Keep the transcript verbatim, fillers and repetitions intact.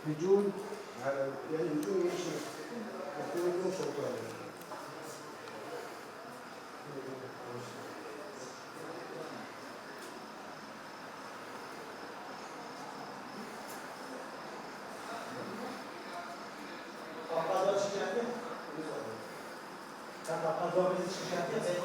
Hücum, yani hücum için yapılan yok sokaklarda. Papazlar şikayet mi? Sen papazlar bizi şikayet mi?